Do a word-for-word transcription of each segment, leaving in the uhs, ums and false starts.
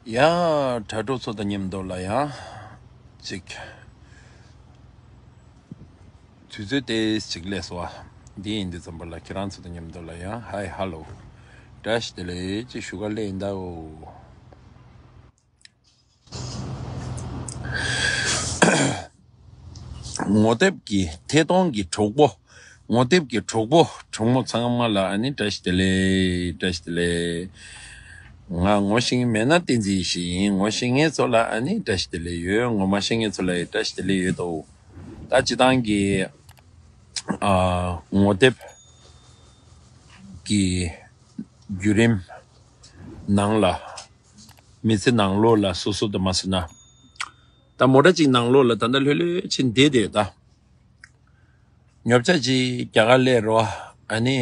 ཡ། དྲ་གྲོགས་ཚོ་དང་མཉམ་དུ་ལ་ཡང་ཅིག་དུས་ཚོད་ཏོག་ཙམ་ཅིག་སླེབས་སོང་བ། འདི་ཡིན་དུས་ཙམ་པ་ལ་ཁྱེད་རང་ཚོ་དང་མཉམ་དུ་ལ་ཡང་ཧའི་ཧ་ལོ། བཀྲ་ཤིས་བདེ་ལེགས་ཅིག་ཞུ་ག་སླེབས་ཡིན་ད་འོ། ངོ་དེབ་ཀྱི་ཐད་གཏོང་གི་གྲོགས་པོ། ངོ་དེབ་ཀྱི་གྲོགས་པོ་གྲོགས་མོ་ཚང་མ་ལ་ཨ་ནི་བཀྲ་ཤིས་བདེ་ལེགས། བཀྲ་ཤིས་བདེ་ལེགས། ང་ངོ་ཤེས་མཁན་མེད་ན་བསྟན་འཛིན་ཡེ་ཤེས་ཡིན། ངོ་ཤེས་མཁན་ཚོ་ལ་ཨ་ནི་བཀྲ་ཤིས་བདེ་ལེགས་ཡོད། ངོ་མ་ཤེས་མཁན་ཚོ་ལ་ཡང་བཀྲ་ཤིས་བདེ་ལེགས་ཡོད་དོ། ད་སྤྱི་བཏང་གི་ཨ་ངོ་དེབ་ཀྱི་བརྒྱུད་རིམ་ནང་ལ། མི་ཚེ་ནང་ལོགས་ལ་སོ་སོ་དང་མ་སོ་ན། ད་མོ་ཊ་གཅིག་ནང་ལོགས་ལ་ད་ལྟ་ལྷོད་ལྷོད་ཕྱིན་བསྡད་དེ་ད། ཉོ་ཆ་གཅིག་རྒྱ་གར་སླེབས་རོ། ཨ་ནི།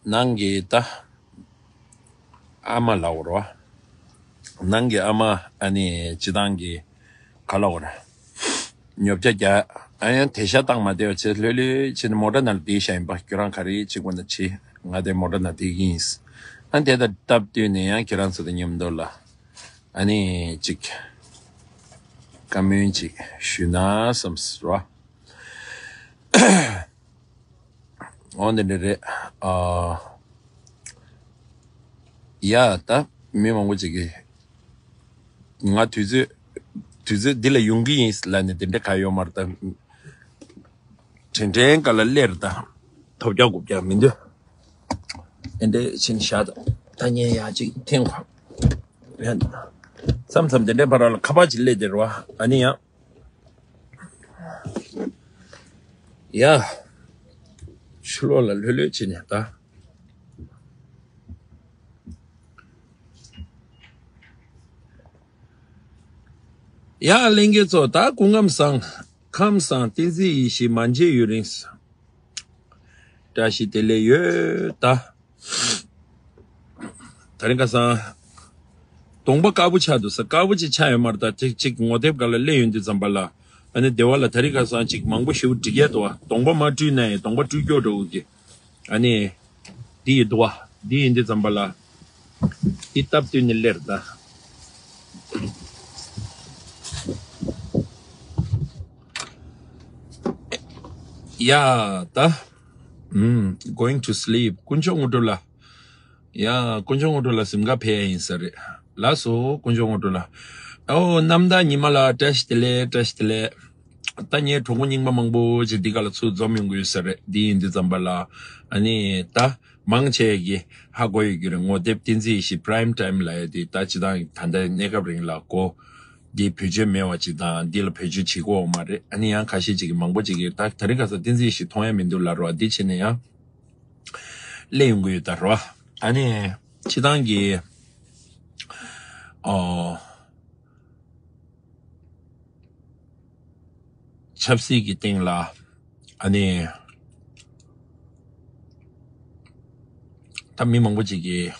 ནང་གི་ད། ཨ་མ་ལ་འོ་རོ། ནང་གི་ཨ་མ་ཨ་ནི་སྤྱི་བཏང་གི་ག་ལ་འོ་ར། ཉོ་ཆ་རྒྱ། ཨ་ཡང་དེ་ཤ་བཏང་མ་བསྡད་པ་བྱས་ལྷོད་ལྷོད་ཕྱིན་མོ་ཊ་ནང་ལ་བསྡད་ཤ་ཡིན་པ། ཁྱོད་རང་ག་རེ་བྱེད་དགོས་ན་བྱེད། ང་དེ་མོ་ཊ་ནང་བསྡད་ཀྱི་ཡིན། ཨ་དེ་དང་སྟབས་བསྟུན་ནས་ཡང་ཁྱེད་རང་ཚོ་དང་མཉམ་དུ་ལ། ཨ་ནི་ཅིག་བཀའ་མོལ་ཅིག་ཞུས་ན་བསམ་སོང་། འོ་འདི་འདྲ་རེད། ཨ། ཡ་ད་མི་མང་པོ་ཅིག་གིས་ང་དུས་ཚོད་དུས་ཚོད་འདི་ལ་ཡོང་གི་ཡིན་ལབ་ནས་དེ་འདྲ་ག་ཡོད་མ་རེད་ད། དྲན་དྲན་ག་ལ་སླེབས་རེད་ད། ཐོབ་རྒྱག་དགུ་རྒྱག་མི་འདུག་དེ་འདྲས་ཕྱིན་བཞག་ད་ངས་ཡག་ཅིག་འཐེན་གོ། ཡ། མཚམས་མཚམས་དེ་འདྲས་བར་ལ་ཁ་པར་ཅིག་སླེབས་དེ་རེད་བ། ཨ་ནི་ཡང་། ཡ། ཕྱི་ལོགས་ལ་ལྷོད་ལྷོད་བྱས་ནས་ད། ཡ་ལྷན་རྒྱས་ཚོ་ད་སྐུ་ཁམས་བཟང་། ཁམས་བཟང་། བསྟན་འཛིན་ཡེ་ཤེས་མ་མཇལ་ཡུན་རིང་། བཀྲ་ཤིས་བདེ་ལེགས་ཡོད་ད། དེ་རིང་ཁ་སང་། གདོང་པ་དཀར་པོ་ཆགས་འདུག་ས། དཀར་པོ་ཅིག་ཆགས་ཡོད་མ་རེད་ད། ཅིག་ཅིག་ངོ་དེབ་སྒང་ལ་སླེབས་ཡོང་དུས་ཙམ་པ་ལ། ཨ་ནི་སྡེ་བ་ལ་དེ་རིང་ཁ་སང་ཅིག་མང་པོ་ཞེ་པོ་འགྲིག་ཡས་འདུག་བ། གདོང་པ་མ་བཀྲུས་ན་ཡང་གདོང་པ་བཀྲུས་སྐྱོ་འགྲོ་གི། ཨ་ནི། འདི་ཡི་འདུག་བ། འདི་ཡིན་དུས་ཙམ་པ་ལ། འདི་སྟབས་བསྟུན་ནས་སླེབས་ད། ཡ་ད། ཨུམ། Going to sleep. དཀོན་མཆོག་དངོས་གྲུབ་ལ། ཡ། དཀོན་མཆོག་དངོས་གྲུབ་ལ་གཟིམ་ཁ་ཕེབས་ཡ་ཡིན་ས་རེད། ལགས་སོ། དཀོན་མཆོག་དངོས་གྲུབ་ལ། ཨོ་གནམ་བདག་ཉི་མ་ལགས་བཀྲ་ཤིས་བདེ་ལེགས། བཀྲ་ཤིས་བདེ་ལེགས། ད་ངའི་གྲོགས་པོ་རྙིང་པ་མང་པོ་ཅིག་འདི་ག་ལ་ཚུར་འཛོམས་ཡོང་གི་ཡོད་ས་རེད། འདི་ཡིན་དུས་ཙམ་པ་ལ། ཨ་ནི་ད་མང་ཆེ་གི་ཧ་གོ་ཡོད་ཀྱི་རེད། ངོ་དེབ་བསྟན་འཛིན་ཡེ་ཤེས་Prime Time ལབ་ཡ་དེ་ད་སྤྱི་བཏང་ད་ལྟའི་གནས་སྐབས་རིང་ལ་གོ། འདི་བེད་སྤྱོད་མེད་པ་ཅིག་དང་འདི་ལ་བེད་སྤྱོད་བྱེད་ཀྱི་ཡོད་མ་རེད། ཨ་ནི་ཡང་ཁ་ཤས་ཅིག་གིས་མང་པོ་ཅིག་གིས་ད་དེ་རིང་ཁ་སང་བསྟན་འཛིན་ཡེ་ཤེས་མཐོང་ཡ་མི་འདུག་ལབ་རོགས། འདི་བྱས་ནས་ཡང་སླེབས་ཡོང་གི་ཡོད་ད་རོགས། ཨ་ནི་སྤྱི་བཏང་གི་ཨོ། ཆབ་སྲིད་ཀྱི་སྟེང་ལ་ཨ་ནི་ད་མི་མང་པོ་ཅིག་གིས་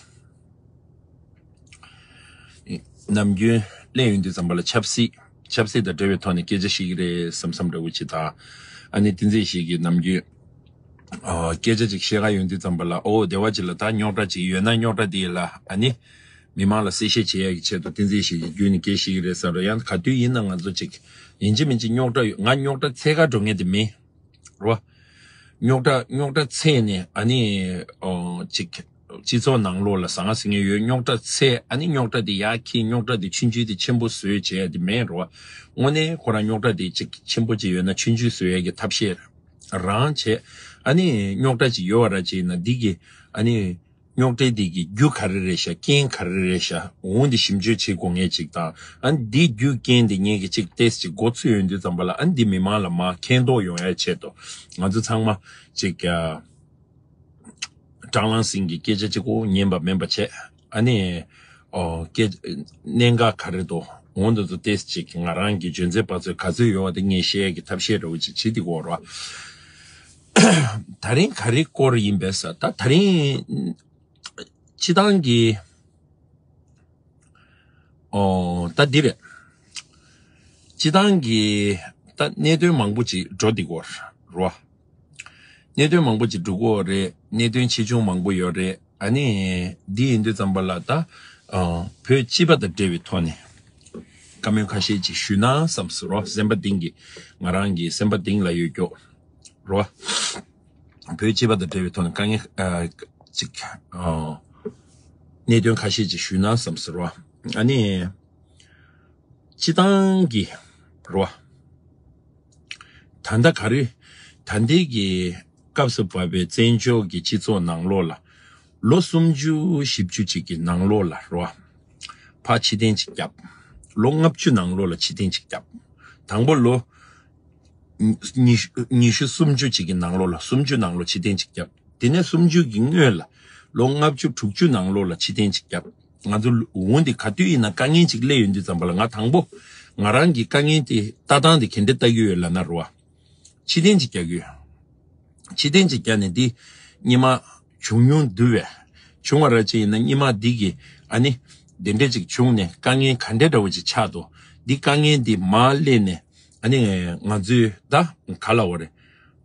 ནམ་རྒྱུན་གླེང་ཡོང་དུས་ཙམ་པ་ལ་ཆབ་སྲིད་ཆབ་སྲིད་དང་འབྲེལ་བའི་ཐོག་ནས་སྐད་ཆ་བཤད་ཀྱི་རེད་བསམ་བསམ་འདྲ་བོ་ཅིག་དང་། ཨ་ནི་བསྟན་འཛིན་ཡེ་ཤེས་ཀྱིས་ནམ་རྒྱུན་ཨ་སྐད་ཆ་ཅིག་བཤད་ག་ཡོང་དུས་ཙམ་པ་ལ། ཨོ་སྡེ་བ་ཅིག་ལ་ད་རྙོག་དྲ་ཅིག་ཡོད་ན་རྙོག་དྲ་དེ་ལ་ཨ་ནི་མི་མང་ལ་གསལ་བཤད་བྱེད་ཡ་གི་ཆེད་དུ་བསྟན་འཛིན་ཡེ་ཤེས་ཀྱིས་བརྒྱུད་ནས་སྐད་བཤད་ཀྱི་རེད་བསམ་རེད། ཡང་ག་དུས་ཡིན་ན་ང་ཚོ་ཅིག་ཡིན་གཅིག་མིན་གཅིག་རྙོག་དྲ་ཡོད། ང་རྙོག་དྲ་འཚོལ་ག་འགྲོ་མཁན་དེ་མིན། རོ། རྙོག་དྲ་རྙོག་དྲ་འཚོལ་ནས་ཨ་ནི་ཨོ་ཅིག་སྤྱི་ཚོགས་ནང་ལོགས་ལ་ཟང་ཟིང་ངེ་ཡོད། རྙོག་དྲ་འཚོལ་ཨ་ནི་རྙོག་དྲ་དེ་ཡར་འཁྱེར། རྙོག་དྲ་དེ་ཆུང་ཆུང་དེ་ཆེན་པོ་བཟོས་བྱས་དེ་མེད་རོ། དངོས་གནས་ཁོ་རང་རྙོག་དྲ་དེ་ཅིག་ཆེན་པོ་ཅིག་ཡོད་ན་ཆུང་ཆུང་བཟོ་ཡས་ཀྱི་ཐབས་ཤེས་རང་བྱས། ཨ་ནི་རྙོག་དྲ་ཅིག་ཡོད་པ་ར་ཅིག་ཡིན་ན་འདི་གི་ཨ་ནི་རྙོག་དྲ་འདི་གི་རྒྱུ་ག་རེ་རེད་ཤག་རྐྱེན་ག་རེ་རེད་ཤག་འོང་འདི་ཞིབ་འཇུག་བྱེད་དགོས་ངེས་ཅིག་དང་། ཨ་ནི་འདི་རྒྱུ་རྐྱེན་འདི་ངེད་ཀྱི་ཅིག་ཏོག་ཙམ་ཅིག་མགོ་ཚོས་ཡོང་དུས་ཙམ་པ་ལ། ཨ་ནི་འདི་མི་མང་ལ་མར་མཁྱེན་རྟོགས་ཡོང་ཡ་ཆེད་དུ་ང་ཚོ་ཚང་མ་ཅིག་ཨ། སྲང་ལམ་ཟིང་གི་སྐད་ཆ་གཅིག་པོ་ཉན་པ་མིན་པ་བྱས། ཨ་ནི། ཨོ། སྐད། གནད་འགག་ག་རེ་འདུག་འོ་འདི་ཚོ་ཏོག་ཙམ་ཅིག་ང་རང་གི་འཇོན་ཚད་པ་ཚོས་ག་ཚོད་ཡོད་པ་དེ་ངས་བཤད་ཡས་ཀྱི་ཐབས་ཤེས་འདྲ་བོ་ཅིག་བྱེད་དེ་གོ་ར། ད་རིང་ག་རེ་སྐོར་ཡིན་པས་ཟེར། ད་ད་རིང་སྤྱི་བཏང་གི། ཨོ། ད་འདི་རེད། སྤྱི་བཏང་གི་ད་གནད་དོན་མང་པོ་ཅིག་འགྲོ་འདི་གོ་ར། གནད་དོན་མང་པོ་ཅིག་འགྲོ་གི་ཡོད་རེད། གནད་དོན་ཆེ་ཆུང་མང་པོ་ཡོད་རེད། ཨ་ནི་འདི་ཡིན་དུས་ཙམ་པ་ལ་ད་ཨ་བོད་སྤྱི་པ་དང་འབྲེལ་བའི་ཐོག་ནས་བཀའ་མོལ་ཁ་ཤས་ཅིག་ཞུས་ན་བསམ་སོང་རོ། སེམས་པ་གཏིང་གི་ང་རང་གི་སེམས་པ་གཏིང་ལ་ཡོད་ཀྱོག་རོ། བོད་སྤྱི་པ་དང་འབྲེལ་བའི་ཐོག་ནས་དཀའ་ངལ་ཨ་ཅིག་ཨ་གནད་དོན་ཁ་ཤས་ཅིག་ཞུས་ན་བསམ་སོང་རོ། ཨ་ནི། སྤྱི་བཏང་གི་རོ། ད་ལྟ་ག་རེ། ད་ལྟའི་གི་སྐབས་སུ་བབས་པའི་བཙན་བྱོལ་གྱི་སྤྱི་ཚོགས་ནང་ལོགས་ལ་ལོ་སུམ་ཅུ་བཞི་བཅུ་ཅིག་གི་ནང་ལོགས་ལ་རོ། ཕར་ཕྱིར་འཐེན་ཅིག་བརྒྱབ། ལོ་ལྔ་བཅུ་ནང་ལོགས་ལ་ཕྱིར་འཐེན་ཅིག་བརྒྱབ། དང་པོ་ལོ་ཉི་ཤུ་ཉི་ཤུ་སུམ་ཅུ་ཅིག་གི་ནང་ལོགས་ལ་སུམ་ཅུ་ནང་ལོགས་ཕྱིར་འཐེན་ཅིག་བརྒྱབ། དེ་ནས་སུམ་ཅུ་གི་སྔོན་ལ་ལོ་ལྔ་བཅུ་དྲུག་ཅུ་ནང་ལོགས་ལ་ཕྱིར་འཐེན་ཅིག་བརྒྱབ། ང་ཚོ་འོང་དེ་ག་དུས་ཡིན་ན་དཀའ་ངལ་ཅིག་སླེབས་ཡོང་དུས་ཙམ་པ་ལ་ང་དང་པོ་ང་རང་གི་དཀའ་ངལ་དེ་ལྟ་སྟངས་དེ་ག་འདྲ་ལྟ་གི་ཡོད་ལབ་ན་རོ། ཕྱིར་འཐེན་ཅིག་རྒྱག་གི་ཡོད། ཕྱིར་འཐེན་ཅིག་རྒྱག་ནས་འདི་སྔོན་མ་བྱུང་མྱོང་འདུག་བས། བྱུང་བ་ར་ཅིག་ཡིན་ན་སྔོན་མ་འདི་གི་ཨ་ནི་དེ་འདྲ་ཅིག་བྱུང་ནས་དཀའ་ངལ་ག་འདྲ་འདྲ་བོ་ཅིག་ཆགས་འདུག་འདི་དཀའ་ངལ་འདི་མར་སླེབས་ནས་ཨ་ནི་ང་ཚོས་ད་ག་ལབ་དགོས་རེད།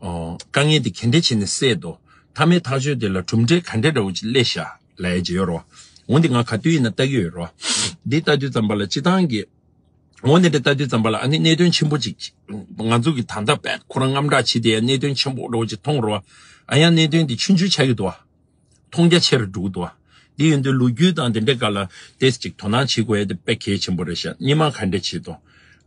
ཨོ། དཀའ་ངལ་འདི་ག་འདྲ་བྱས་ནས་སེལ་འདུག་མཐའ་མའི་ཐག་གཅོད་དེ་ལ་གྲུབ་འབྲས་ག་འདྲ་འདྲ་བོ་ཅིག་སླེབས་ཤག་ལབ་ཡ་ཅིག་ཡོད་རོ། འོན་ཏེ་ང་ག་དུས་ཡིན་ན་ལྟ་གི་ཡོད་རོ། འདི་ལྟ་དུས་ཙམ་པ་ལ་སྤྱི་བཏང་གི་འོ་ནི་དེ་ལྟ་དུས་ཙམ་པ་ལ་ཨ་ནི་གནད་དོན་ཆེན་པོ་ཅིག་ང་ཚོ་གི་ད་ལྟ་བས་ཁོ་རང་དངངས་སྐྲག་བྱེད་དེ་གནད་དོན་ཆེན་པོ་འདྲ་བོ་ཅིག་མཐོང་རོ། ཨ་ཡང་གནད་དོན་དེ་ཆུང་ཆུང་ཆགས་ཀྱི་འདུག་བ། མཐོང་རྒྱ་ཆེ་རུ་འགྲོ་གི་འདུག་བ། འདི་ཡིན་དུས་ལོ་རྒྱུས་དང་དེ་འདྲའི་སྐོར་ལ་ཏོག་ཙམ་ཅིག་དོ་སྣང་བྱེད་དགོས་ཡ་དེ་དཔེ་གལ་ཆེན་པོ་རེད་ཤག་སྔོན་མ་ག་འདྲ་བྱེད་དོ།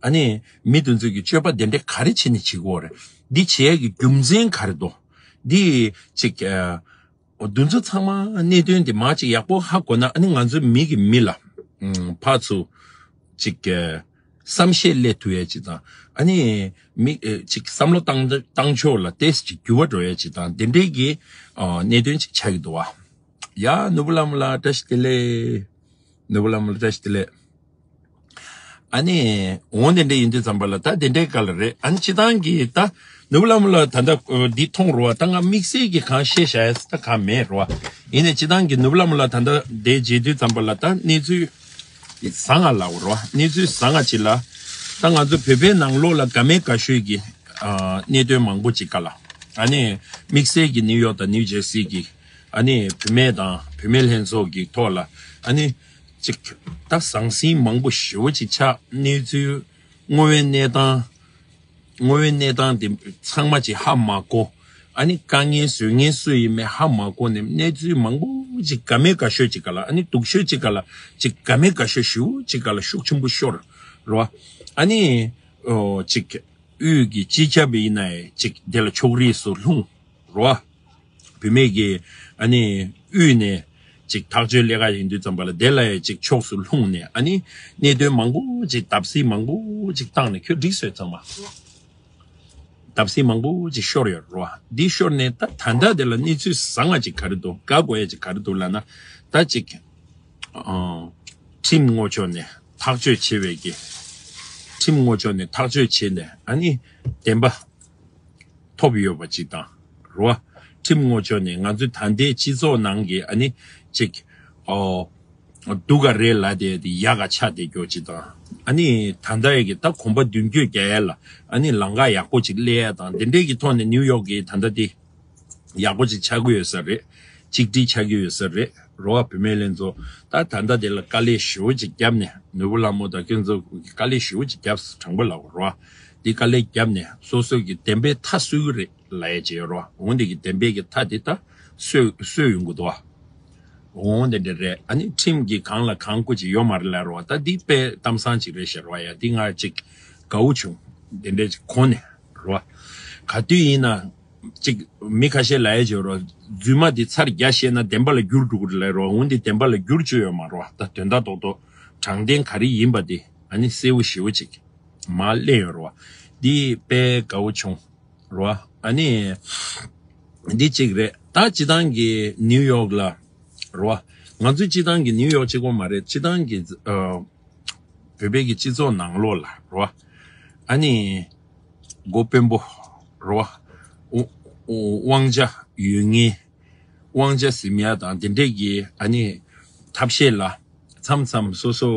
ཨ་ནི་མི་དེ་ཚོ་གི་སྤྱོད་པ་དེ་འདྲ་ག་རེ་བྱས་ནས་བྱེད་དགོས་རེད། འདི་བྱེད་ཡ་གི་རྒྱུ་མཚན་ག་རེ་འདུག་འདི་ཅིག་ཨ། འོ་དེ་ཚོ་ཚང་མ་གནད་དོན་དེ་མར་ཅིག་ཡག་པོ་ཧ་གོ་ན་ཨ་ནི་ང་ཚོའི་མི་གི་མི་ལ་ཨུམ་ཕར་ཚུར་ཅིག་ཨ་བསམ་ཤེས་སླེབས་ཐུབ་ཡ་ཅིག་དང་ཨ་ནི་མི་ཨ་ཅིག་བསམ་བློ་བཏང་བཏང་ཕྱོགས་ལ་ཏོག་ཙམ་ཅིག་འགྱུར་བ་འགྲོ་ཡ་ཅིག་དང་དེ་འདྲའི་གི་ཨ་གནད་དོན་ཅིག་ཆགས་ཀྱི་འདུག་བ། ཡ་ནོར་བུ་ལྷ་མོ་ལགས་བཀྲ་ཤིས་བདེ་ལེགས། ནོར་བུ་ལྷ་མོ་ལགས་བཀྲ་ཤིས་བདེ་ལེགས། ཨ་ནི། འོང་དེ་འདྲ་ཡིན་དུས་ཙམ་པ་ལ་ད་དེ་འདྲའི་སྐབས་ལ་རེད། ཨ་ནི་སྤྱི་བཏང་གི་ད་ནོར་བུ་ལྷ་མོ་ལགས་ད་ལྟ་འདི་མཐོང་རོགས་ད་ང་དམིགས་བསལ་གྱི་གང་བཤད་བཞག་ཡ་ད་གང་མེད་རོགས། ཡིན་ནའི་སྤྱི་བཏང་གི་ནོར་བུ་ལྷ་མོ་ལགས་ད་ལྟ་འདི་མཇལ་དུས་ཙམ་པ་ལ་ད་གནས་ཚུལ་བཟང་ང་ལབ་རོགས། གནས་ཚུལ་བཟང་ང་ཅིག་ལ་ད་ང་ཚོ་བོད་པའི་ནང་ལོགས་ལ་དགའ་མེད་དགའ་ཤོས་ཀྱི་ཨ་གནད་དོན་མང་པོ་ཅིག་ག་ལ་ཨ་ནི་དམིགས་བསལ་གྱི་ནིའུ་ཡོག་དང་ནིའུ་ཇར་སི་གི་ཨ་ནི་བུད་མེད་དང་བུད་མེད་ལྷན་ཚོགས་ཀྱི་ཐོག་ལ་ཨ་ནི། ཅིག་ད་ཟང་ཟིང་མང་པོ་ཞེ་པོ་ཅིག་ཆགས། གནས་ཚུལ་དངོས་ཡོད་གནས་སྟངས། དངོས་ཡོད་གནས་སྟངས་དེ་ཚང་མ་ཅིག་ཧ་མ་གོ། ཨ་ནི་དཀའ་ངལ་བཟོ་མཁན་སུ་ཡིན་མིན་ཧ་མ་གོ་ནས་གནས་ཚུལ་མང་པོ་ཅིག་དགའ་མེད་དགའ་ཤོས་ཅིག་ག་ལ་ཨ་ནི་སྡུག་ཤོས་ཅིག་ག་ལ་ཅིག་དགའ་མེད་དགའ་ཤོས་ཞེ་པོ་ཅིག་ག་ལ་ཤུགས་ཆེན་པོ་ཤོར་རོ། ཨ་ནི་ཨོ་ཅིག་དབུས་ཀྱི་སྤྱི་ཁྱབ་ཡིན་ན་ཡང་ཅིག་དེ་ལ་ཕྱོགས་རིས་སུ་ལྷུང་རོ། བུད་མེད་ཀྱིས་ཨ་ནི་དབུས་ནས་ཅིག་ཐག་གཅོད་ལས་ཀ་ཡིན་དུས་ཙམ་པ་ལ་དེ་ལ་ཡང་ཅིག་ཕྱོགས་སུ་ལྷུང་ནས་ཨ་ནི་གནད་དོན་མང་པོ་ཅིག་བརྡབ་གསིག་མང་པོ་ཅིག་བཏང་ནས་ཁྱོད་འགྲིག་སོང་ཚང་མ། བརྡབ་གསིག་མང་པོ་ཅིག་ཤོར་ཡོད་རེད་བ། འདི་ཤོར་ནས་ད་ད་ལྟ་དེ་ལ་གནས་ཚུལ་བཟང་ང་ཅིག་ག་རེ་འདུག་དགའ་དགོས་ཡ་ཅིག་ག་རེ་འདུག་ལབ་ན་ད་ཅིག་ཨ་ཁྲིམས་ངོ་ཕྱོགས་ནས་ཐག་གཅོད་བྱེད་པའི་གི་ཁྲིམས་ངོ་ཕྱོགས་ནས་ཐག་གཅོད་བྱས་ནས་ཨ་ནི་བདེན་པ། ཐོབ་ཡོད་པ་ཅིག་དང་། རེད་བ། ཁྲིམས་ངོ་ཕྱོགས་ནས་ང་ཚོའི་ད་ལྟའི་སྤྱི་ཚོགས་ནང་གི་ཨ་ནི་ཅིག་ཨོ། སྡུག་ག་རེད་ལབ་དེ་དེ་ཡག་ག་ཆགས་བསྡད་རྒྱུ་ཅིག་དང་། ཨ་ནི་ད་ལྟ་ཡི་གི་ད་གོམ་པ་མདུན་སྐྱོད་རྒྱག་ཡ་ལ་ཨ་ནི་ལམ་ཁ་ཡག་པོ་ཅིག་སླེབས་ཡ་དང་དེ་འདྲས་ཀྱི་ཐོག་ནས་ནིའུ་ཡོག་གི་ད་ལྟ་དེ། ཡག་པོ་ཅིག་ཆགས་ཀྱི་ཡོད་ས་རེད། གཅིག་སྒྲིལ་ཆགས་ཀྱི་ཡོད་ས་རེད། རེད་བ། བུད་མེད་ལྷན་ཚོགས་ད་ད་ལྟ་དེ་ལ་དཀའ་ལས་ཞེ་པོ་ཅིག་བརྒྱབ་ནས་ནོར་བུ་ལྷ་མོ་དང་ཁྱོད་ཚོ་དཀའ་ལས་ཞེ་པོ་ཅིག་བརྒྱབ་དྲང་པོ་ལབ་དགོས་རེད་བ། འདི་དཀའ་ལས་བརྒྱབ་ནས་སོ་སོ་གི་བདེན་པའི་མཐའ་གསོད་ཀྱི་རེད་ལབ་ཡ་ཅིག་ཡོད་རེད་བ། འོན་ཏེ་གི་བདེན་པའི་གི་མཐའ་དེ་ད་གསོད་གསོད་ཡོང་གི་འདུག་བ། འོན་ཏེ་འདི་རེད། ཨ་ནི་ཁྲིམས་ཀྱི་སྒང་ལ་གང་དགོས་ཅིག་ཡོད་མ་རེད་ལབ་རེད་བ། ད་འདི་དཔེ་གཏམ་བཟང་ཅིག་རེད་ཤག་རེད་བ། ཡ་འདི་ང་ཅིག་དགའ་བོ་བྱུང་། དེ་འདྲས་ཅིག་གོ་ནས་རེད་བ། ག་དུས་ཡིན་ན། ཅིག་མི་ཁ་ཤས་ལབ་ཡ་ཅིག་ཡོད་རེད། རྫུན་མ་འདི་ཚར་བརྒྱ་བཤད་ན་བདེན་པ་ལ་འགྱུར་འགྲོ་གི་རེད་ལབ་རེད་བ། འོན་ཏེ་བདེན་པ་ལ་འགྱུར་བཅུག་ཡོད་མ་རེད་བ། ད་དོན་དག་རྡོག་རྡོག་དྲང་བདེན་ག་རེ་ཡིན་པ་དེ་ཨ་ནི་གསལ་བོ་ཞེ་བོ་ཅིག་མར་གླེང་ཡོད་རེད་བ། འདི་དཔེ་དགའ་བོ་བྱུང་རེད་བ། ཨ་ནི་འདི་གཅིག་རེད། ད་སྤྱི་བཏང་གི་ནིའུ་ཡོག་ལ་རེད་བ། ང་ཚོའི་སྤྱི་བཏང་གི་ནིའུ་ཡོག་གཅིག་པོ་མ་རེད། སྤྱི་བཏང་གི་ཨ། བོད་པའི་གི་སྤྱི་ཚོགས་ནང་ལོགས་ལ་རོ། ཨ་ནི། མགོ་དཔོན་པོ་རོ། དབང་ཆ་ཡོད་ངེས། དབང་ཆ་ཟིན་ཡ་དང་དེ་འདྲས་ཀྱི་ཨ་ནི། ཐབས་ཤེས་ལ་མཚམས་མཚམས་སོ་སོ་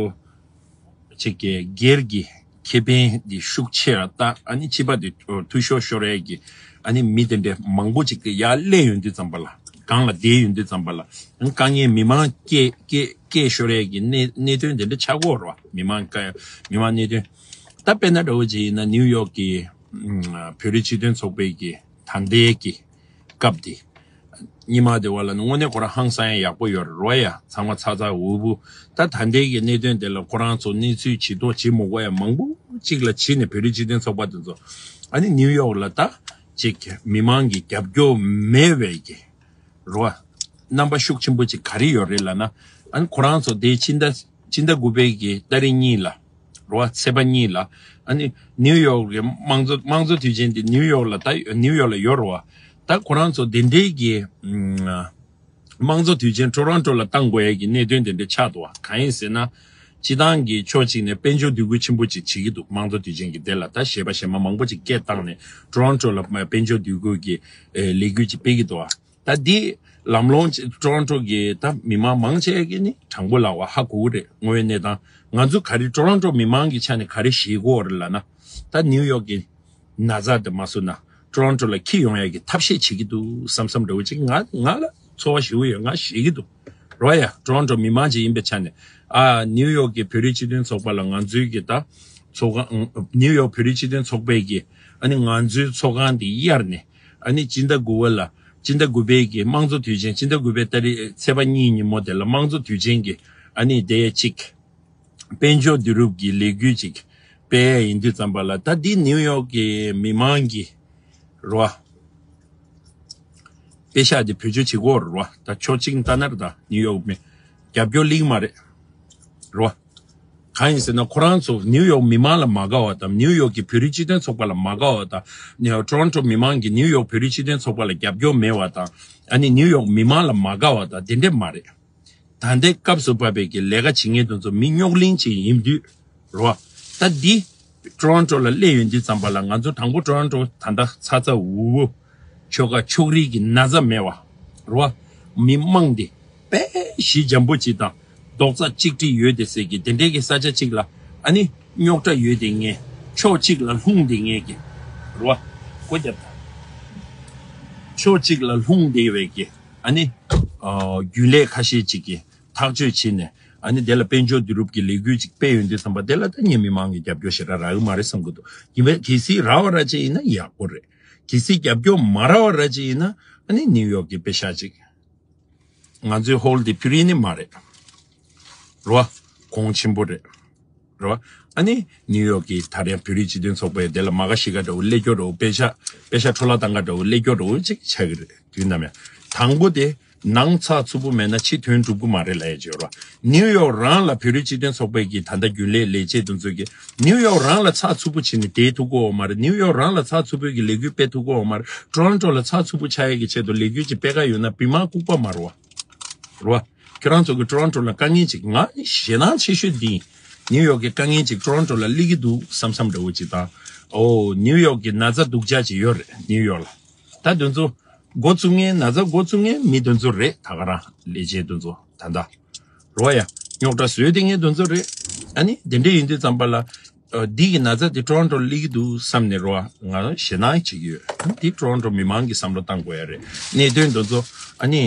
ཅིག་གི་སྒེར་གྱི་ཁེ་ཕན་འདི་ཤུགས་ཆེ་ར་ལྟ། ཨ་ནི་སྤྱི་པ་འདི་འཐུས་ཤོར་ཤོར་ཡ་གི་ཨ་ནི་མི་དེ་འདྲས་མང་པོ་ཅིག་གི་ཡར་སླེབས་ཡོང་དུས་ཙམ་པ་ལ། སྒང་ལ་བསྡད་ཡོང་དུས་ཙམ་པ་ལ་དཀའ་ངལ་མི་མང་སྐད་སྐད་སྐད་ཤོར་ཡས་ཀྱི་གནད་གནད་དོན་དེ་འདྲ་ཆགས་ཀྱི་ཡོད་རེད་བ། མི་མང་དཀའ་མི་མང་གནད་དོན། ད་དཔེར་ན་འདྲ་བོ་ཅིག་ཡིན་ན་ནིའུ་ཡོག་གི་ཨམ་བོད་རིགས་སྤྱི་མཐུན་ཚོགས་པའི་གི་ད་ལྟའི་གི་སྐབས་དེ། སྔོན་མ་དེ་བ་ལ་ནི་དངོས་གནས་ཁོ་རང་ཧང་སང་ཡ་ཡག་པོ་ཡོད་རེད་བ་ཡ། ཚང་མ་ཚ་ཚ་འུར་འུར། ད་ད་ལྟའི་གི་གནད་དོན་དེ་ལ་ཁོ་རང་ཚོ་གནས་ཚུལ་ཇི་ལྟར་བྱེད་མི་དགོས་ཡ་མང་པོ་ཅིག་ལ་བྱས་ནས་བོད་རིགས་སྤྱི་མཐུན་ཚོགས་པ་དེ་ཚོ་ཨ་ནི་ནིའུ་ཡོག་ལ་ད་ཅིག་མི་མང་གི་རྒྱབ་སྐྱོར་མེད་པའི་གི་རེད་བ། རྣམ་པ་ཤུགས་ཆེན་པོ་ཅིག་ག་རེ་ཡོད་རེད་ལབ་ན། ཨ་ནི་ཁོ་རང་ཚོ་དེ་ཕྱི་ཟླ་ཕྱི་ཟླ་དགུ་པའི་གི་ཏ་རིག་གཉིས་ལ། རེད་བ། ཚེས་པ་གཉིས་ལ་ཨ་ནི་ནིའུ་ཡོག་གི་དམངས་གཙོ་དམངས་གཙོ་དུས་ཆེན་དེ་ནིའུ་ཡོག་ལ་ད་ནིའུ་ཡོག་ལ་ཡོད་རེད་བ། ད་ཁོ་རང་ཚོ་དེ་འདྲའི་གི་ཨམ་དམངས་གཙོ་དུས་ཆེན་ཊོ་རོན་ཊོ་ལ་བཏང་དགོས་ཡ་གི་གནད་དོན་དེ་འདྲ་ཆགས་འདུག་བ། གང་ཡིན་ཟེར་ན། སྤྱི་བཏང་གི་ཕྱོགས་གཅིག་ནས་དཔལ་འབྱོར་འདུ་འགོད་ཆེན་པོ་ཅིག་བྱེད་ཀྱི་འདུག་དམངས་གཙོ་དུས་ཆེན་གྱི་དེ་ལ་ད་གཞས་པ་གཞས་མ་མང་པོ་ཅིག་སྐད་བཏང་ནས་ཊོ་རོན་ཊོ་ལ་དཔལ་འབྱོར་འདུ་འགོད་ཀྱི་ཨེ་ལས་འགུལ་ཅིག་སྤེལ་གྱི་འདུག་བ། ད་འདི་ལམ་ལྷོང་ཅིག་ཊོ་རོན་ཊོ་གི་ད་མི་མང་མང་ཆེ་གི་ནི་དྲང་པོ་ལབ་པ་ཧ་གོ་གི་རེད། དངོས་ཡོད་གནས་སྟངས་ང་ཚོ་ག་རེ་ཊོ་རོན་ཊོ་མི་མང་གི་ཆ་ནས་ག་རེ་ཤེས་ཀྱི་ཡོད་རེད་ལབ་ན། ད་ནིའུ་ཡོག་གི་ན་ཚ་དེ་མ་བཟོ་ན་ཊོ་རོན་ཊོ་ལ་འཁྱེར་ཡོང་ཡ་གི་ཐབས་ཤེས་བྱེད་ཀྱི་འདུག་བསམ་བསམ་འདྲ་བོ་ཅིག་ང་ང་ལ་ཚོར་བ་ཞེ་པོ་ཡོད། ང་ཤེས་ཀྱི་འདུག་རེད་བ་ཡ། ཊོ་རོན་ཊོ་མི་མང་ཅིག་ཡིན་པའི་ཆ་ནས། ཨ་ནིའུ་ཡོག་གི་བོད་རིགས་སྤྱི་མཐུན་ཚོགས་པ་ལ་ང་ཚོའི་གི་ད་ཚོགས་ཁང་ནིའུ་ཡོག་བོད་རིགས་སྤྱི་མཐུན་ཚོགས་པའི་གི་ཨ་ནི་ང་ཚོའི་ཚོགས་ཁང་དེ་གཡར་ནས་ཨ་ནི་སྤྱི་ཟླ་དགུ་པ་ལ་སྤྱི་ཟླ་དགུ་པའི་གི་དམངས་གཙོ་དུས་ཆེན། སྤྱི་ཟླ་དགུ་པའི་ཏ་རིག་ཚེས་པ་གཉིས་ཉིན་མོ་དེ་ལ་དམངས་གཙོ་དུས་ཆེན་གྱི་ཨ་ནི་དེ་གཅིག་དཔལ་འབྱོར་བསྡུ་རུབ་ཀྱི་ལས་འགུལ་ཅིག་སྤེལ་ཡ་ཡིན་དུས་ཙམ་པ་ལ་ད་འདི་ནིའུ་ཡོག་གི་མི་མང་གི་རེད་བ། པེ་ཤག་དེ་བེད་སྤྱོད་བྱེད་ཀྱི་ཡོད་རེད་བ། ད་ཕྱོགས་གཅིག་ནས་ལྟ་ན་རེད། ད་ནིའུ་ཡོག་མི་རྒྱབ་སྐྱོར་སླེབས་ཀྱི་མ་རེད། རེད་བ། གང་ཡིན་ཟེར་ན་ཁོ་རང་ཚོ་ནིའུ་ཡོག་མི་མང་ལ་མ་དགའ་བ་དང་ནིའུ་ཡོག་གི་བོད་རིགས་སྤྱི་མཐུན་ཚོགས་པ་ལ་མ་དགའ་བ་དང་ནིའུ་ཊོ་རོན་ཊོ་མི་མང་གིས་ནིའུ་ཡོག་བོད་རིགས་སྤྱི་མཐུན་ཚོགས་པ་ལ་རྒྱབ་སྐྱོར་མེད་པ་དང་ཨ་ནི་ནིའུ་ཡོག་མི་མང་ལ་མ་དགའ་བ་དང་དེ་འདྲས་མ་རེད། ད་ལྟའི་སྐབས་སུ་བབས་པའི་གི་ལས་ཀ་བྱེད་མཁན་དེ་ཚོ་མི་རྙོག་གླེང་ཅིག་ཡིན་དུས་རེད་བ། ད་འདི་ཊོ་རོན་ཊོ་ལ་སླེབས་ཡོང་དུས་ཙམ་པ་ལ་ང་ཚོ་དང་པོ་ཊོ་རོན་ཊོ་ད་ལྟ་ཚ་ཚ་འུར་འུར་ཆོལ་ཁ་ཕྱོགས་རིས་ཀྱི་ན་ཚ་མེད་བ་རེད་བ། མི་མང་དེ་དཔེ་ཞི་འཇམ་པོ་ཅིག་དང་རྡོག་རྩ་གཅིག་སྒྲིལ་ཡོད་དེ་ཟེར་གི་དེ་འདྲའི་གི་ས་ཆ་གཅིག་ལ་ཨ་ནི་རྙོག་དྲ་ཡོད་དེ་ངས་ཕྱོགས་གཅིག་ལ་ལྷུང་དེ་ངས་གི་རེད་བ། སྒོ་རྒྱབ་དང་ཕྱོགས་གཅིག་ལ་ལྷུང་དེ་བས་གི་ཨ་ནི་ཨ་རྒྱུན་ལས་ཁ་ཤས་ཅིག་གིས་ཐག་གཅོད་བྱས་ནས་ཨ་ནི་དེ་ལ་དཔལ་འབྱོར་བསྡུ་རུབ་ཀྱི་ལས་འགུལ་ཅིག་སྤེལ་ཡོང་དུས་ཙམ་པ་དེ་ལ་ད་ངས་མི་མང་གི་རྒྱབ་སྐྱོར་ཞེ་དྲག་རག་གི་མ་རེད་བསམ་གི་འདུག་ཡིན་པས་གལ་སྲིད་རག་པ་ར་ཅིག་ཡིན་ན་ཡག་པོ་རེད། གལ་སྲིད་རྒྱབ་སྐྱོར་མ་རག་པ་ར་ཅིག་ཡིན་ན་ཨ་ནི་ནིའུ་ཡོག་གི་པེ་ཤག་ཅིག་ང་ཚོའི་ཧོལ་དེ་ཕུ་རི་ནི་མ་རེད། རེད་བ། གོང་ཆེན་པོ་རེད། རེད་བ། ཨ་ནི་ནིའུ་ཡོག་གི་ད་རེས་བོད་རིགས་སྤྱི་མཐུན་ཚོགས་པའི་དེ་ལ་མ་ག་ཤི་ཀ་འདྲ་བོ་སླེབས་སྐྱོ་འདྲ་བོ་པེ་ཤ་པེ་ཤ་འཕྲོ་བརླག་བཏང་ག་འདྲ་བོ་སླེབས་སྐྱོ་འདྲ་བོ་ཅིག་ཆགས་ཀྱི་རེད་དུས་ནམ་ཡང་། དང་པོ་དེ་ནང་ཚགས་ཚུད་པོ་མེད་ན་ཕྱི་དོན་འགྲུབ་ཀྱི་མ་རེད་ལབ་ཡ་ཅིག་ཡོད་རེད་བ། ནིའུ་ཡོག་རང་ལ་བོད་རིགས་སྤྱི་མཐུན་ཚོགས་པའི་གི་ད་ལྟ་རྒྱུན་ལས་ལས་བྱེད་དེ་ཚོ་གི་ནིའུ་ཡོག་རང་ལ་ཚགས་ཚུད་པོ་བྱས་ནས་བསྡད་ཐུབ་ཀྱི་ཡོད་མ་རེད། ནིའུ་ཡོག་རང་ལ་ཚགས་ཚུད་པོའི་གི་ལས་འགུལ་སྤེལ་ཐུབ་ཀྱི་ཡོད་མ་རེད། ཊོ་རོན་ཊོ་ལ་ཚགས་ཚུད་པོ་ཆགས་ཡ་གི་ཆེད་དུ་ལས་འགུལ་ཅིག་སྤེལ་ག་ཡོད་ན་བི་མ་ལྐུགས་པ་མ་རེད་བ། རེད་བ། ཁྱེད་རང་ཚོ་གི་ཊོ་རོན་ཊོ་ལ་དཀའ་ངལ་ཅིག་ང་ནི་ཞེད་སྣང་ཆེ་ཤོས་འདི་ཡིན། ནིའུ་ཡོག་གི་དཀའ་ངལ་ཅིག་ཊོ་རོན་ཊོ་ལ་སླེབས་ཀྱི་འདུག་བསམ་བསམ་འདྲ་བོ་ཅིག་དང་། ཨོ་ནིའུ་ཡོག་གི་ན་ཚ་སྡུག་ཅག་ཅིག་ཡོད་རེད་ནིའུ་ཡོག་ལ། ད་དེ་ཚོ་འགོ་བཙུགས་མཁན་ན་ཚ་འགོ་བཙུགས་མཁན་མི་དེ་ཚོ་རེད། ད་ག་རང་ལས་བྱེད་དེ་ཚོ་ད་ལྟ་རེད་བ་ཡ། རྙོག་དྲ་བཟོས་བསྡད་མཁན་དེ་ཚོ་རེད། ཨ་ནི་དེ་འདྲ་ཡིན་དུས་ཙམ་པ་ལ་ཨ་འདི་གི་ན་ཚ་དེ་ཊོ་རོན་ཊོ་ལ་སླེབས་ཀྱི་འདུག་བསམ་ནས་རེད་བ། ང་ཞེད་སྣང་བྱེད་ཀྱི་ཡོད། ཨ་ནི་འདི་ཊོ་རོན་ཊོ་མི་མང་གིས་བསམ་བློ་བཏང་དགོས་ཡ་རེད། གནད་དོན་དེ་ཚོ་ཨ་ནི།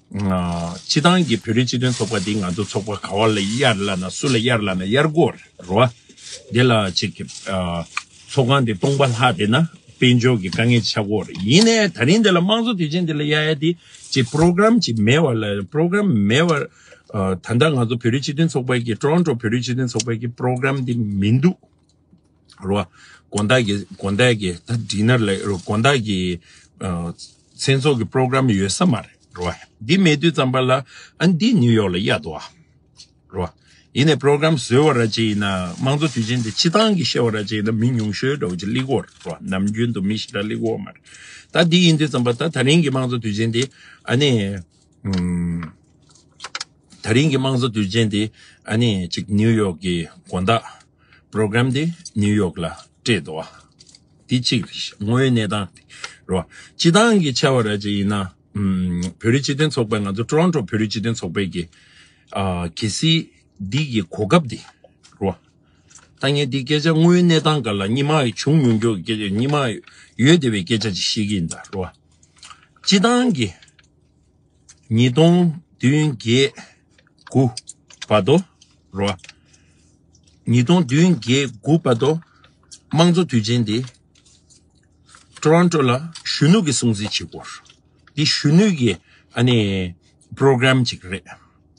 སྤྱི་བཏང་གི་བོད་རིགས་སྤྱི་མཐུན་ཚོགས་པ་འདི་ང་ཚོ་ཚོགས་པ་ག་བ་ལ་གཡར་ལབ་ན་སུ་ལ་གཡར་ལབ་ན་གཡར་དགོས་རེད་བ། འདི་ལ་ཅིག་ཨ་ཚོགས་ཁང་འདི་སྟོང་པ་ལྷག་བསྡད་ན་དཔལ་འབྱོར་གྱི་དཀའ་ངལ་ཆགས་ཀྱི་ཡོད་རེད། ཡིན་ནའི་ད་རིང་འདི་ལ་དམངས་གཙོ་དུས་ཆེན་འདི་ལ་གཡར་ཡ་འདི་ཅིག་པོ་རོ་གྷ་རམ་ཅིག་མེད་པ་ལ་པོ་རོ་གྷ་རམ་མེད་པ། ཨ་ད་ལྟ་ང་ཚོ་བོད་རིགས་སྤྱི་མཐུན་ཚོགས་པའི་གི་ཊོ་རོན་ཊོ་བོད་རིགས་སྤྱི་མཐུན་ཚོགས་པའི་གི་པོ་རོ་གྷ་རམ་འདི་མི་འདུག་རེད་བ། དགོང་དག་གི་དགོང་དག་གི་ད་ཌི་ནར་ལ་དགོང་དག་གི་ཨ་མཚན་ཚོགས་ཀྱི་པོ་རོ་གྷ་རམ་ཡོད་ས་མ་རེད་རེད་བ། འདི་མེད་དུས་ཙམ་པ་ལ་ཨ་འདི་ནིའུ་ཡོག་ལ་གཡར་འདུག་བ་རེད་བ། ཡིན་ནའི་པོ་རོ་གྷ་རམ་བཟོས་པ་ར་ཅིག་ཡིན་ན་དམངས་གཙོ་དུས་ཆེན་དེ་སྤྱི་བཏང་གི་བཤད་པ་ར་ཅིག་ཡིན་ན་མི་ཉུང་ཤོས་འདྲ་བོ་ཅིག་སླེབས་ཀྱི་ཡོད་རེད་བ། ནམ་རྒྱུན་དུ་མི་ཞེ་དྲག་སླེབས་ཀྱི་ཡོད་མ་རེད། ད་འདི་ཡིན་དུས་ཙམ་པ་ད་ད་རིང་གི་དམངས་གཙོ་དུས་ཆེན་དེ་ཨ་ནི་ཨམ། ད་རིང་གི་དམངས་གཙོ་དུས་ཆེན་དེ་ཨ་ནི་ཅིག་ནིའུ་ཡོག་གི་དགོང་དག་པོ་རོ་གྷ་རམ་དེ་ནིའུ་ཡོག་ལ་སྤྲད་འདུག་བ། དེ་གཅིག་རེད། དངོས་ཡོད་གནས་སྟངས་དེ་རེད་བ། སྤྱི་བཏང་གི་ཆ་བ་ར་ཅིག་ཡིན་ན་ཨམ། བོད་རིགས་སྤྱི་མཐུན་ཚོགས་པས་ང་ཚོ་ཊོ་རོན་ཊོ་བོད་རིགས་སྤྱི་མཐུན་ཚོགས་པའི་གི་ཨ་གལ་སྲིད་འདི་གི་གོ་སྐབས་དེ་རེད་བ། ད་ངས་འདི་སྐད་ཆ་དངོས་ཡོད་གནས་སྟངས་སྒང་ལ་སྔོན་མ་བྱུང་མྱོང་མྱོང་གི་སྐད་ཆ་སྔོན་མ་ཡོད་བསྡད་པའི་སྐད་ཆ་ཅིག་བཤད་ཀྱི་ཡིན་ད་རེད་བ། སྤྱི་བཏང་གི་ ཉིས་སྟོང་བདུན་བརྒྱད་དགུ་བར་དུ་རོ། ཉིས་སྟོང་བདུན་བརྒྱད་དགུ་བར་དུ་དམངས་གཙོ་དུས་ཆེན་འདི་ཊོ་རོན་ཊོ་ལ་གཞོན་ནུ་གི་སྲུང་བརྩི་བྱེད་སྐོར། འདི་གཞོན་ནུ་གི་ཨ་ནི་པྲོ་གྷ་རམ་ཅིག་རེད་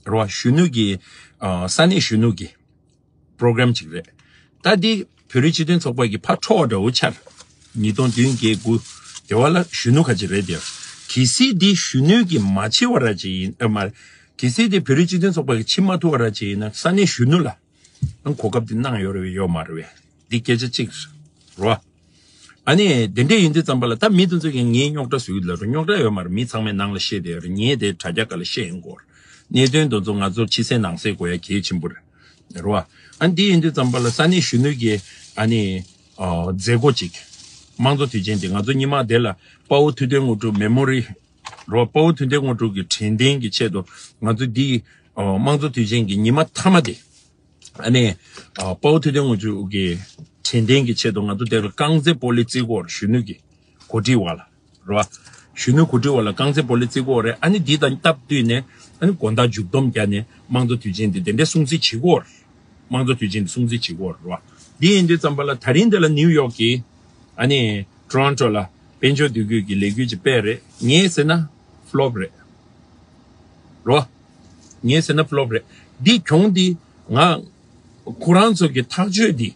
རོ། གཞོན་ནུ་གི་ཨ་ས་གནས་གཞོན་ནུ་གི་པྲོ་གྷ་རམ་ཅིག་རེད། ད་འདི་བོད་རིགས་སྤྱི་མཐུན་ཚོགས་པ་གི་ཕར་འཕྲོ་བ་འདྲ་བོ་ཆགས། ཉིས་སྟོང་བདུན་བརྒྱད་དགུ་དེ་བ་ལ་གཞོན་ནུ་ཁ་ཅིག་རེད་དེ། གལ་སྲིད་འདི་གཞོན་ནུ་གི་མ་བྱེད་བ་ར་ཅིག་ཡིན་ཨ་མ། གལ་སྲིད་འདི་བོད་རིགས་སྤྱི་མཐུན་ཚོགས་པ་གི་བྱེད་མ་ཐུབ་བ་ར་ཅིག་ཡིན་ན་ས་གནས་གཞོན་ནུ་ལ་ཨང་གོ་སྐབས་འདི་གནང་ཡོད་རེད་ཡོད་མ་རེད་བས། འདི་སྐད་ཆ་གཅིག་རེད་བ། ཨ་ནི་དེ་འདྲས་ཡིན་དུས་ཙམ་པ་ལ་ད་མི་དེ་ཚོ་གིས་ངའི་རྙོག་དྲ་བཟོ་གི་ལབ་རེད། རྙོག་དྲ་ཡོད་མ་རེད། མི་ཚང་མས་ནང་ལ་བཤད་བསྡད་ཡོད་རེད། ངས་དེ་དྲ་རྒྱ་སྒང་ལ་བཤད་ཡོང་གི་ཡོད་རེད། གནད་དོན་དེ་ཚོ་ང་ཚོར་ཕྱི་གསལ་ནང་གསལ་དགོས་ཡ་གལ་ཆེན་པོ་རེད། རེད་བ། ཨ་ནི་འདི་ཡིན་དུས་ཙམ་པ་ལ་ས་གནས་གཞོན་ནུ་གི་ཨ་ནི་ཨ་མཛད་སྒོ་ཅིག་དམངས་གཙོ་དུས་ཆེན་དེ་ང་ཚོ་སྔོན་མ་དེ་ལ་དཔའ་བོ་ཐུབ་བསྟན་དངོས་གྲུབ་མེ་མོ་རི་རེད་བ། དཔའ་བོ་ཐུབ་བསྟན་དངོས་གྲུབ་ཀྱི་དྲན་རྟེན་གྱི་ཆེད་དུ་ང་ཚོ་འདི་ཨ་དམངས་གཙོ་དུས་ཆེན་གྱི་ཉི་མ་མཐའ་མ་དེ། ཨ་ནི་ཨ་དཔའ་བོ་ཐུབ་བསྟན་དངོས་གྲུབ་ཀྱི་དྲན་རྟེན་གྱི་ཆེད་དུ་ང་ཚོ་དེ་ལ་རྐང་རྩེད་སྤོ་ལོ་རྩེ་གི་ཡོད་རེད། གཞོན་ནུ་གི་འགོ་ཁྲིད་བ་ལ་རེད་བ། གཞོན་ནུ་འགོ་ཁྲིད་བ་ལ་རྐང་རྩེད་སྤོ་ལོ་རྩེ་གི་ཡོད་རེད། ཨ་ནི་འདི་དང་སྟབས་བསྟུན་ནས་ཨ་ནི་དགོང་དག་མཇུག་སྡོམ་བརྒྱབ་ནས་དམངས་གཙོ་དུས་ཆེན་འདི་དེ་འདྲའི་སྲུང་བརྩི་བྱེད་ཀྱི་ཡོད་རེད། དམངས་གཙོ་དུས་ཆེན་འདི་སྲུང་བརྩི་བྱེད་ཀྱི་ཡོད་རེད་བ། འདི་ཡིན་དུས་ཙམ་པ་ལ་ད་རིང་འདི་ལ་ནིའུ་ཡོག་གི་ཨ་ནི་ཊོ་རོན་ཊོ་ལ་དཔལ་འབྱོར་འདུ་འགོད་ཀྱི་ལས་འགུལ་ཅིག་སྤེལ་རེད། ངས་ཟེར་ན་ཕློབ་རེད། རོ། ངས་ཟེར་ན་ཕློབ་རེད། འདི་གྱོང་འདི་ང་ཁོ་རང་ཚོ་གི་ཐག་གཅོད་འདི་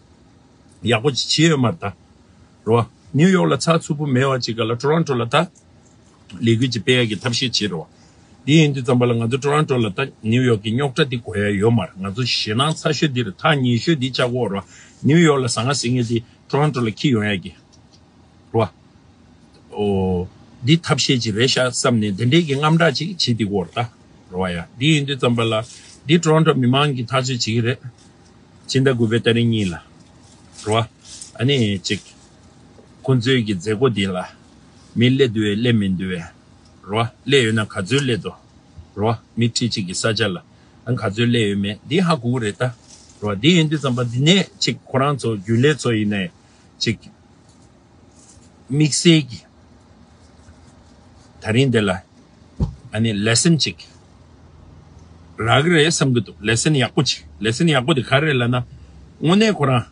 ཡག་པོ་ཅིག་བྱས་ཡོད་མ་རེད་ད། རོ། ནིའུ་ཡོག་ལ་ཚགས་ཚུད་པོ་མེད་པ་ཅིག་ག་ལ་ཊོ་རོན་ཊོ་ལ་ད་ལས་འགུལ་ཅིག་སྤེལ་ཡག་གི་ཐབས་ཤེས་བྱེད་རོ། འདི་ཡིན་དུས་ཙམ་པ་ལ་ང་ཚོ་ཊོ་རོན་ཊོ་ལ་ད་ནིའུ་ཡོག་གི་རྙོག་དྲ་འདི་དགོས་ཡ་ཡོད་མ་རེད། ང་ཚོ་ཞེད་སྣང་ཚ་ཤོས་འདི་རེད། ཐག་ཉེ་ཤོས་འདི་ཆགས་ཀྱི་ཡོད་རོ། ནིའུ་ཡོག་ལ་ཟང་ངེ་ཟིང་ངེ་འདི་ཊོ་རོན་ཊོ་ལ་འཁྱེར་ཡོང་ཡ་གི། རོ། ཨོ། འདི་ཐབས་ཤེས་ཅིག་རེད་ཤག་བསམ་ནས་འདི་འདྲའི་གི་དངངས་སྐྲག་ཅིག་བྱེད་དེ་གོ་ར་ད། རོ་ཡ། འདི་ཡིན་དུས་ཙམ་པ་ལ་འདི་ཊོ་རོན་ཊོ་མི་མང་གིས་ཐག་གཅོད་བྱེད་ཀྱི་རེད། ཕྱི་ཟླ་དགུ་པའི་ཏ་རིག་གཉིས་ལ། རོ། ཨ་ནི་ཅིག་ཁོང་ཚོའི་གི་མཛད་སྒོ་འདི་ལ་མི་སླེབས་འདུག་བས་སླེབས་མི་འདུག་བས། རོ། སླེབས་ཡོད་ན་ག་ཚོད་སླེབས་འདུག་རོ། མི་ཁྲི་གཅིག་གི་ས་ཆ་ལ་ཨ་ག་ཚོད་སླེབས་ཡོད་མེད་འདི་ཧ་གོ་གི་རེད་ད། རོ། འདི་ཡིན་དུས་ཙམ་པ་འདི་ནས་ཅིག་ཁོ་རང་ཚོ་རྒྱུན་ལས་ཚོ་ཡིན་ནའི་ཅིག་དམིགས་བསལ་གྱི་ད་རིང་འདི་ལ་ཨ་ནི་ལེ་སན་ཅིག་རག་གི་རེད་བསམ་གྱི་འདུག་ལེ་སན་ཡག་པོ་ཅིག་ལེ་སན་ཡག་པོ་དེ་ག་རེ་རེད་ལབ་ན། དངོས་གནས་ཁོ་རང་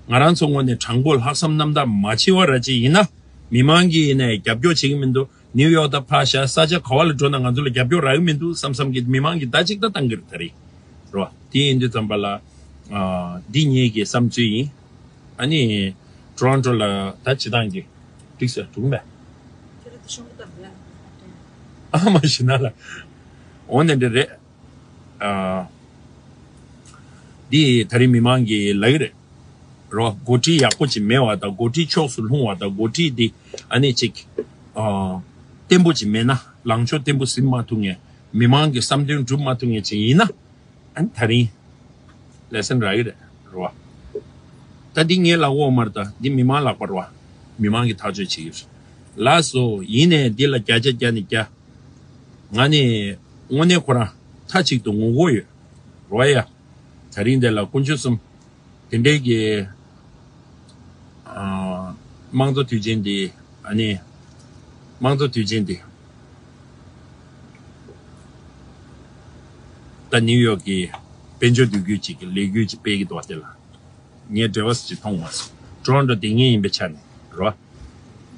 ང་རང་ཚོ་དངོས་གནས་དྲང་པོ་ལྷག་བསམ་རྣམ་དག་མ་བྱེད་པ་ར་ཅིག་ཡིན་ན་མི་མང་གིས་ཡིན་ནའི་རྒྱབ་སྐྱོར་བྱེད་ཀྱི་མི་འདུག་ནིའུ་ཡོག་དང་ཕར་བཞག་ས་ཆ་ག་བ་ལ་འགྲོ་ན་ང་ཚོ་ལ་རྒྱབ་སྐྱོར་རག་གི་མི་འདུག་བསམ་བསམ་གྱི་མི་མང་གིས་ད་ཅིག་ད་བཏང་གི་རེད་ད་རེད། རོ། དེ་ཡིན་དུས་ཙམ་པ་ལ། ཨ། འདི་ངེད་ཀྱི་བསམ་ཚུལ་ཡིན། ཨ་ནི། ཊོ་རོན་ཊོ་ལ་ད་སྤྱི་བཏང་གི། འགྲིག་སོང་འགྲིག་མེད། ཁྱེད་རང་དེ་ཤོང་གི་ད་མེད། ཨ་མ་ཞི་ན་ལ། འོ་ནི་འདི་རེད། ཨ། འདི་ད་རིང་མི་མང་གིས་ལབ་ཀྱི་རེད། རོ། འགོ་ཁྲིད་ཡག་པོ་ཅིག་མེད་པ་དང་འགོ་ཁྲིད་ཕྱོགས་སུ་ལྷུང་བ་དང་འགོ་ཁྲིད་འདི་ཨ་ནི་ཅིག་ཨ། བརྟན་པོ་ཅིག་མེད་ན་ལངས་ཕྱོགས་བརྟན་པོ་ཟིན་མ་ཐུབ་མཁན། མི་མང་གི་བསམ་དོན་སྒྲུབ་མ་ཐུབ་མཁན་ཅིག་ཡིན་ན། ཨ་ནི་ད་རིང་ལེ་སན་རག་གི་རེད་རོ། ད་འདི་ངའི་ལག་འོག་མར་ད་འདི་མི་མང་ལག་པར་བ། མི་མང་གིས་ཐག་གཅོད་བྱེད་ཀྱི་རེད། ལགས་སོ། ཡིན་ནའི་འདི་ལ་བརྒྱ་ཆ་བརྒྱ་ནས་བརྒྱ། ང་ནི་དངོས་གནས་ཁོ་རང་མཐའ་གཅིག་ཏུ་ངོ་རྒོལ་ཡོད་རོ་ཡ། ད་རིང་འདི་ལ་དཀོན་མཆོག་གསུམ། དེ་འདྲའི་གི་ཨ། དམངས་གཙོ་དུས་ཆེན་འདི་ཨ་ནི་དམངས་གཙོ་དུས་ཆེན་འདི་ད་ནིའུ་ཡོག་གི་དཔལ་འབྱོར་འདུ་འགོད་ཅིག་གི་ལས་འགུལ་ཅིག་སྤེལ་གི་འདུག་བ། དེ་ལ་ངས་འབྲེལ་བ་ཞིག་མཐོང་མ་སོང་། ཊོ་རོན་ཊོ་དེ་ངེད་ཡིན་པའི་ཆ་ནས་རོ།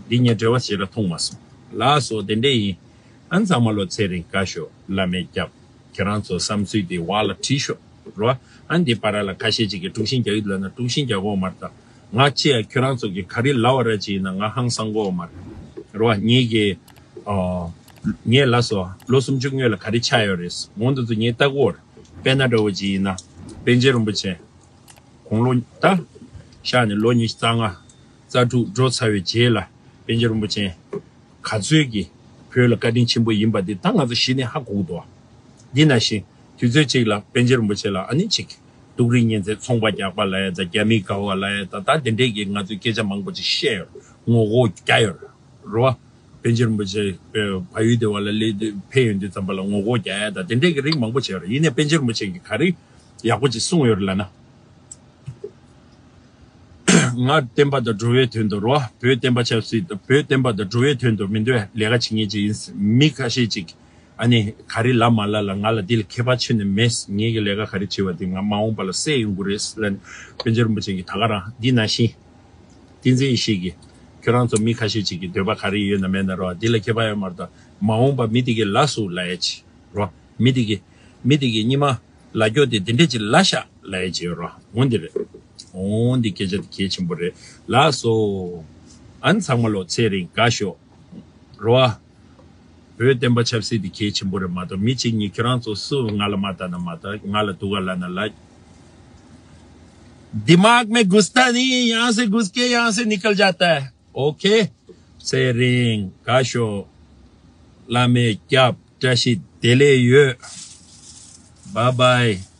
འདི་ངས་འབྲེལ་བ་ཞིག་ལ་མཐོང་མ་སོང་། ལགས་སོ། དེ་འདྲ་ཡིན། ཨ་ནི་ཚང་མ་ལོ་ཚེ་རིང་དགའ་ཤོག་བླ་མས་སྐྱབས། ཁྱེད་རང་ཚོ་བསམ་ཚུལ་དེ་བར་ལ་བྲིས་ཤོག་རོ། ཨ་ནི་འདི་བར་ལ་ཁ་ཤས་ཅིག་གིས་དཀྲུག་ཤིང་རྒྱག་གི་འདུག་ལབ་ན་དཀྲུག་ཤིང་རྒྱག་དགོས་མ་རེད་ད། ང་ཅི་ཡང་ཁྱོད་རང་ཚོ་གིས་ག་རེ་ལབ་པ་རེད་ཅིག་ཡིན་ན་ང་ཧང་སང་དགོས་མ་རེད་རོ། ངེད་ཀྱི་ཨོ། ངས་ལབ་སོང་། ལོ་སུམ་ཅུ་སྔོན་ལ་ག་རེ་ཆགས་ཡོད་རེད། འོ་འདི་ཚོ་ངས་ལྟ་གི་ཡོད་རེད། དཔེར་ན་འདྲ་བོ་ཅིག་ཡིན་ན་པཎ་ཆེན་རིན་པོ་ཆེ་དགུང་ལོ་ད་ཤར་ནས་ལོ་ཉི་ཤུ་རྩ་ལྔ་རྩ་དྲུག་འགྲོ་ཚར་བའི་རྗེས་ལ་པཎ་ཆེན་རིན་པོ་ཆེ་ག་ཚོད་ཀྱི་བོད་ལ་བཀའ་དྲིན་ཆེན་པོ་ཡིན་པ་འདི་ད་ང་ཚོ་གཞི་ནས་ཧ་གོ་གི་འདུག་འདི་ནང་བཞིན་དུས་ཚོད་ཅིག་ལ་པཎ་ཆེན་རིན་པོ་ཆེ་ལ་ཨ་ནི་ཅིག་ཏུག་རིགས་ཉན་ཚད་ཚོང་པ་རྒྱག་པ་ལབ་ཡ་ད་རྒྱ་མི་དགའ་བ་ལབ་ཡ་ད་ད་དེ་འདྲས་ཀྱི་ང་ཚོས་སྐད་ཆ་མང་པོ་ཅིག་བཤད་ཡོད། ངོ་རྒོལ་རྒྱག་ཡོད་རེད་བ། པཎ་ཆེན་རིན་པོ་ཆེ་བལ་ཡུལ་དེ་བ་ལ་སླེབས་དུས་ཕེབས་ཡོང་དུས་ཙམ་པ་ལ་ངོ་རྒོལ་རྒྱག་ཡ་ད་དེ་འདྲས་ཀྱི་རིགས་མང་པོ་བྱས་ཡོད་རེད། ཡིན་ནའི་པཎ་ཆེན་རིན་པོ་ཆེ་གིས་ག་རེ་ཡག་པོ་ཅིག་གསུངས་ཡོད་རེད་ལབ་ན། ང་བསྟན་པ་དང་འགྲོ་བའི་དོན་དུ་རོ། བོད་བསྟན་པ་ཆབ་སྲིད་དང་བོད་བསྟན་པ་དང་འགྲོ་བའི་དོན་དུ་མི་འདོད་ལས་ཀ་བྱེད་མཁན་ཅིག་ཡིན། མི་ཁ་ཤས་ཅིག་ ཨ་ནི་ག་རེ་ལབ་མ་ལབ་ལ་ང་ལ་འདི་ལ་ཁྱད་པར་ཆེ་ནས་མེད། ངེད་ཀྱི་ལས་ཀ་ག་རེ་བྱེད་པ་དེ་ང་མ་འོངས་པ་ལ་སྲས་ཡོང་གི་རེད་ལབ་ནས་པཎ་ཆེན་རིན་པོ་ཆེ་གིས་ད་ག་རང་འདི་ནང་བཞིན་བསྟན་འཛིན་ཡེ་ཤེས་ཀྱིས་ཁྱོད་རང་ཚོ་མི་ཁ་ཤས་ཅིག་གི་འདོད་པ་ག་རེ་ཡོད་ན་མེད་ན་རོ། འདི་ལ་ཁྱད་པར་ཡོད་མ་རེད། ད་མ་འོངས་པ་མི་དེ་གི་ལ་སུ་ལ་ཡ་ཆེ་རོ། མི་དེ་གི་མི་དེ་གི་སྙི་མ་ལ་སྐྱོ་དེ་དེ་འདྲས་ཅིག་ལ་ཤ་ལ་ཡ་ཅེ་རོ། འོན་ཏེ་རེད། འོན་ཏེ་སྐད་ཆ་དེ་གལ་ཆེན་པོ་རེད་ལགས་སོ། ཨན་ཚང་མ་ལོ་ཚེ་རིང་དགའ་ཤོག་རོ། བོད་བསྟན་པ་ཆབ་སྲིད་དེ་གལ་ཆེན་པོ་རེད་མ་གཏོགས་མི་གཅིག་གཉིས་ཁྱོད་རང་ཚོ་སུ་ང་ལ་མ་ལྟ་ན་མ་ལྟ། ང་ལ་དུ་ག་ལ་ན་ལ། दिमाग में घुसता नहीं, यहाँ से घुस के यहाँ से निकल जाता है। ओके? ཚེ་རིང་དགའ་ཤོག་བླ་མའི་སྐྱབས། བཀྲ་ཤིས་བདེ་ལེགས་ཡོད། Bye bye.